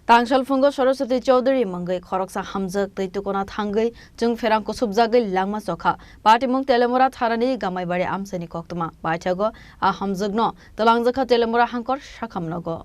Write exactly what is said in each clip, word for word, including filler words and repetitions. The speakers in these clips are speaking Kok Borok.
Tangsal phungo Saraswati Chowdhury mungwi khoroksa hamjwk twi tukuna thangwi chwng pherang kusubjagwi langma chokha. Patimung Telemura thanani Gamaibari amchaini koktwma. Baithago a hamjwkno twlangjakha Telemura hangkor sakham nogo.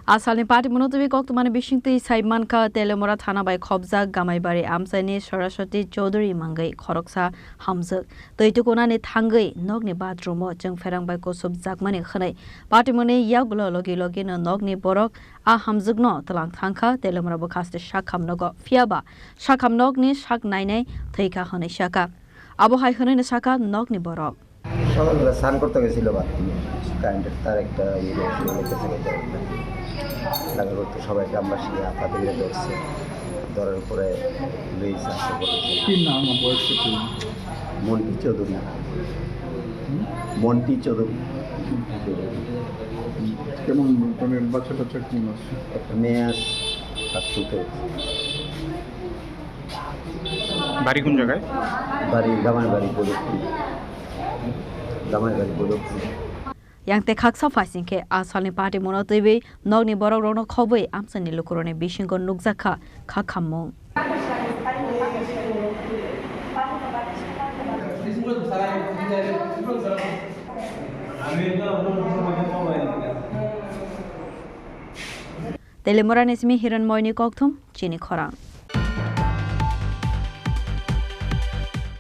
A salni patimungno twiwi koktwmani bisingtwi sai mankha, Telemura thana bai khopjak Gamaibari amchaini Saraswati Chowdhury mungwi khoroksa hamjwk. Twi tukunani thangwi nokni bathroom-o chwng pherang bai kusubjakmani hwnwi patimungni yagulo logi logino nokni borok a hamjwkno twlang thangkha, Telemura bwkhaste sakham nogo. Phiyaba sakham nokni sak nainai thwikha hwnwi sakha. Abo hai hwnwino sakha nokni borok. সকালবেলা স্নান করতে গেছিল বাথরুমে, কারেন্টের তার একটা ইয়ে লেগেছিল, লেগেছে, লেগেছে। লাগার পর তো সবাই গ্রামবাসী হাতাহাতি করে ধরছে, ধরার পরে পুলিশ আসে বলেছে। কি নাম আর বয়স কত? মন্টি চৌধুরী। হুম? মন্টি চৌধুরী। কেমন, মানে, বাচ্চা টাচ্চা কেমন আছে? একটা মেয়ে আছে, তার সাথে। বাড়ি কোন জায়গায়? বাড়ি গামারবাড়ি, বদরপুর। গামারবাড়ি, Badarpur. Yang tei khaksa phaising khe a salni patimungno twiwi nokni borokrokno khobwi amchaini lukurokni bisingo nukjakha kha khammung. Telemurani simi Hiranmoyni kokthum chini khorang.